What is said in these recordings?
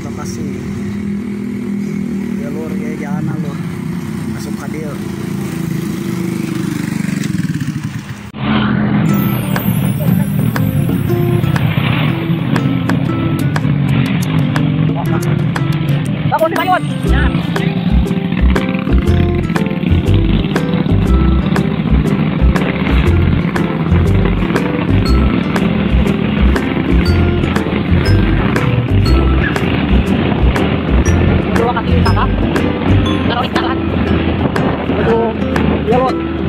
Lokasi. Ya lur, ya jalan lur. Masuk ka dieu.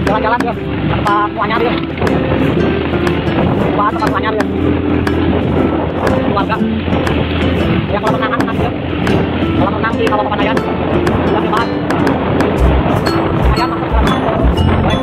Jalan-jalan ya, tempat anyar ya, tempat anyar ya, keluarga. Ya kalau renangan kan ya, kalau renang di Kawah Papandayan, sudah dibahas. Lumayan masuk ke baik.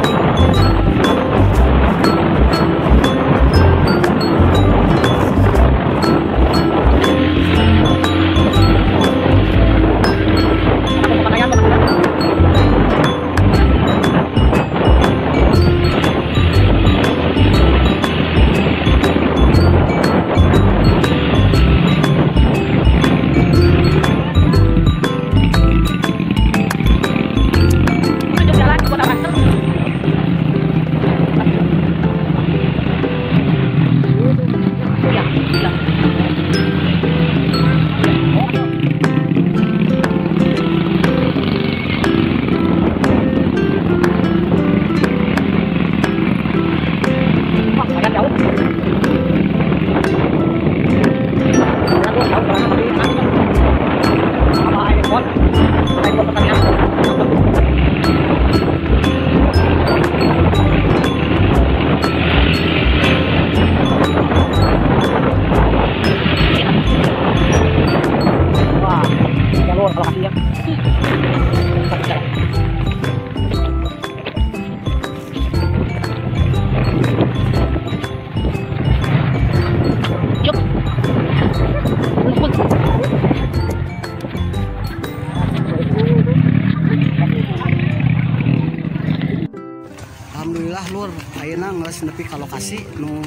Alhamdulillah lur, ayeuna geus nepi ka lokasi nu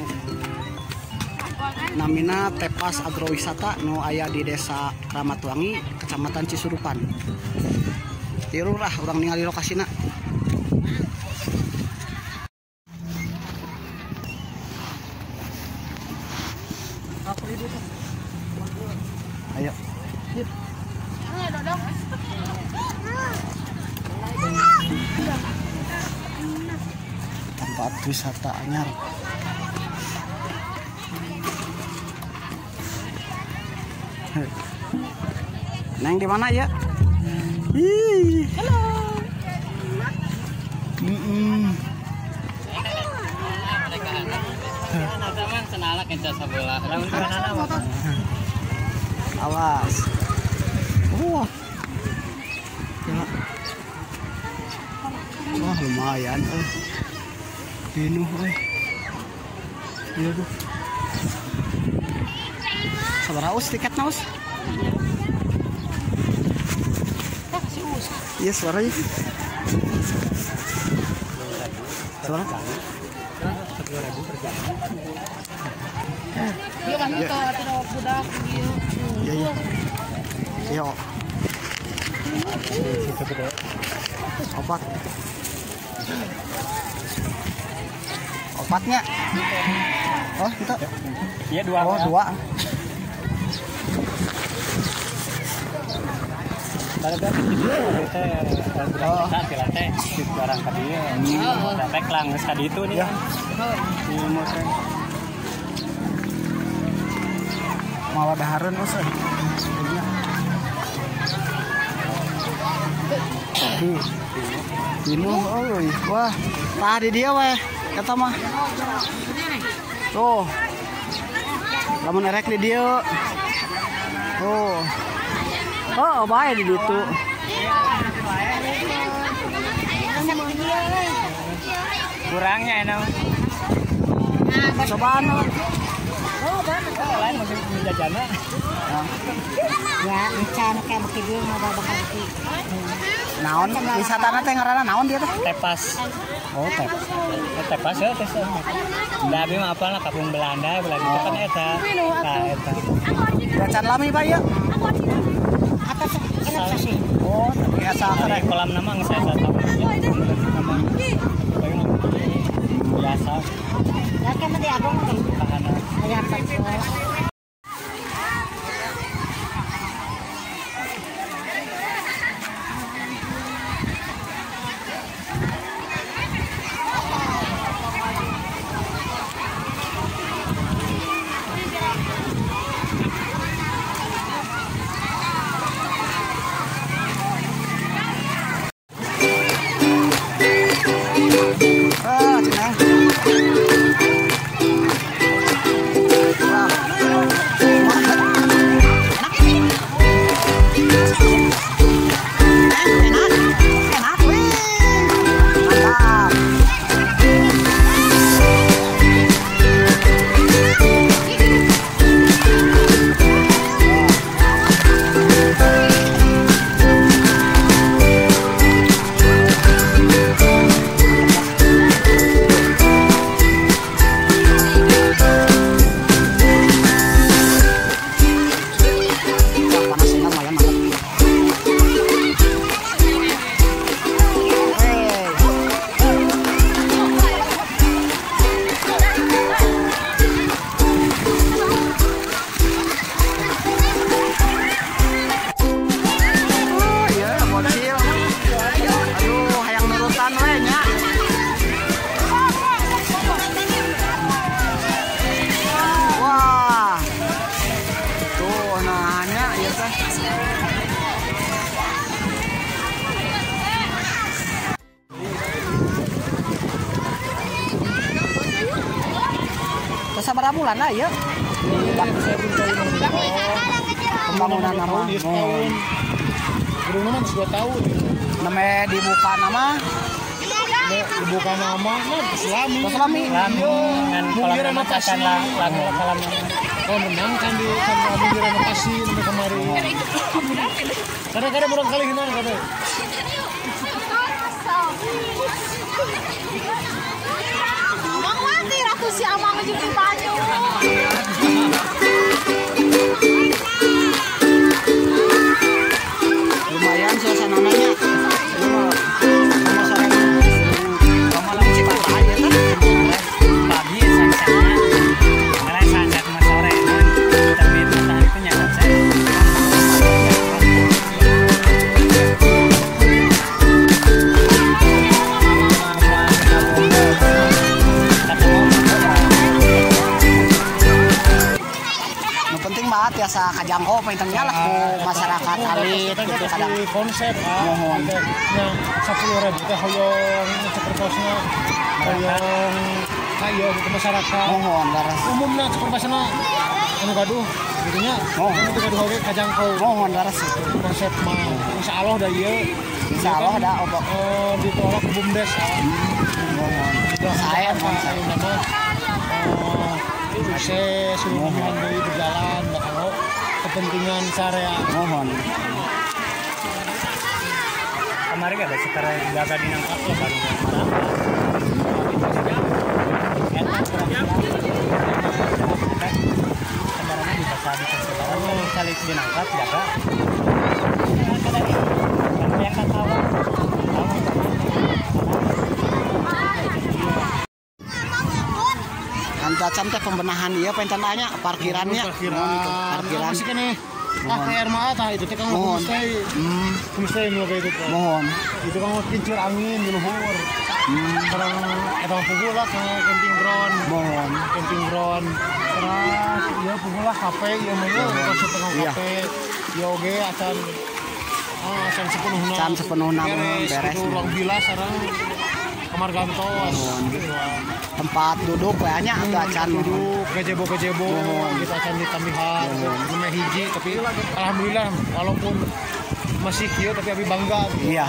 namina Tepas Agrowisata nu aya di Desa Kramatwangi, Kecamatan Cisurupan. Tiru lah urang ningali lokasina. Ayo. Tempat wisata anyar. Neng di mana ya? Ih. Halo. Awas. Wah. Ya. Wah, lumayan eh. Pinuh euy. Iya tuh. Sabaraha us tiketna us? Iya suaranya. Suara? Iya kan itu budak ieu. Iya iya. Iya. Opat. Opatnya. Oh, itu. Iya dua. Oh, dua. Oh. Barang ka dieu. Sampai langgeus ka ditu nih. Ya. Mawa dahareun us euy. Pinuh euy. Wah, tah di dieu weh eta mah. Tuh. Lamun erek di dieu. Tuh. Oh, bae di ditu. Kurangnya enak. Cobaan. Oh, lain masih jajana. Ya, encan kayak begitu mah bakal beki. Naon wisatana teh ngaranna naon dia teh? Tepas. Oh, Tepas. Tepas ya, tes. Da abi mah apalna kampung Belanda, Belanda itu kan eta. Nah, eta. Gacan lami Pak ya? Oh, biasa karek kolam nama geus aya satahun. Biasa. Ya kan mah diagung kan. Aya sabaraha bulan lah ya. Pembangunan nama. Gedung nama 2 tahun. Namanya dibuka nama. Dibuka nama Selami. Selami. Mungkin renovasi kalau menang kan di kan direnovasi sampai kemarin. Kadang-kadang orang kali gimana katanya. Amang mati ratu si Amang jeung banyu. Lumayan suasananya. Pagi sunsetnya, mulai sunset sama sore kan terbit matahari itu sunset. Nu penting mah tiasa kajangkau pentingnya lah ku masyarakat alit gitu kadang konsep mohon nya 10.000 teh hoyong sapertosna hoyong kayo ke masyarakat mohon leres umumna sapertosna anu gaduh gitu nya anu gaduh oge kajangkau mohon leres itu konsep mah insyaallah da ieu insyaallah da obok ditolak BUMDes mohon saya mohon nama sukses seluruh deui berjalan bakal kepentingan sarea mohon kemarin ada secara jaga di nangkap ya baru kendaraannya bisa kali dinangkap jaga yang ketawa. Antacan teh pembenahan ieu pencananya parkirannya. Parkiran. Masih keneh. Ah KR mah tah itu teh kang homestay. Homestay nu kayak itu. Mohon. Itu kang kincir angin di luhur. Sareng eta puguh lah kang camping ground. Mohon. Camping ground. Terus ieu puguh lah kafe ieu mah ieu konsep kang kafe. Ieu oge acan acan sepenuhna. Acan sepenuhna beres. Itu ruang bilas sareng kamar gantos. Tempat duduk kayaknya atau acan duduk gazebo-gazebo gitu acan ditambihan rumah hiji tapi alhamdulillah walaupun masih kieu tapi abi bangga gitu. Iya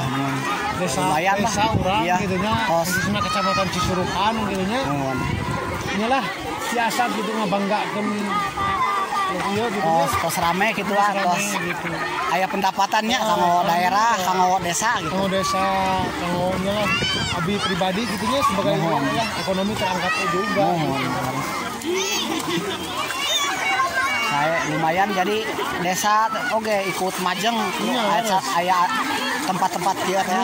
desa lumayan desa urang iya. Gitu nya khususnya kecamatan Cisurupan gitu nya nya lah biasa gitu ngabanggakeun ieu gitu kos rame gitu lah kos gitu. Aya pendapatannya kanggo daerah kanggo desa gitu kanggo desa kanggo nya lah abi pribadi gitu nya sebagai ya, ekonomi terangkat juga. Mohon. Saya lumayan jadi desa oke ikut majeng aya tempat-tempat dia teh.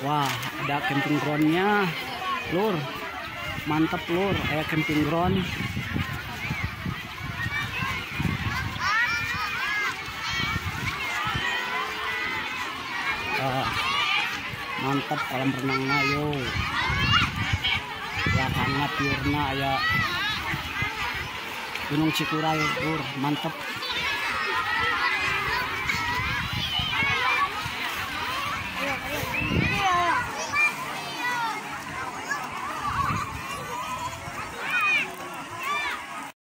Wah, ada camping groundnya, lur. Mantep lur, aya camping ground. Mantep kolam renangnya yo. Belakangnya piurna aya Gunung Cikuray, lur, mantep.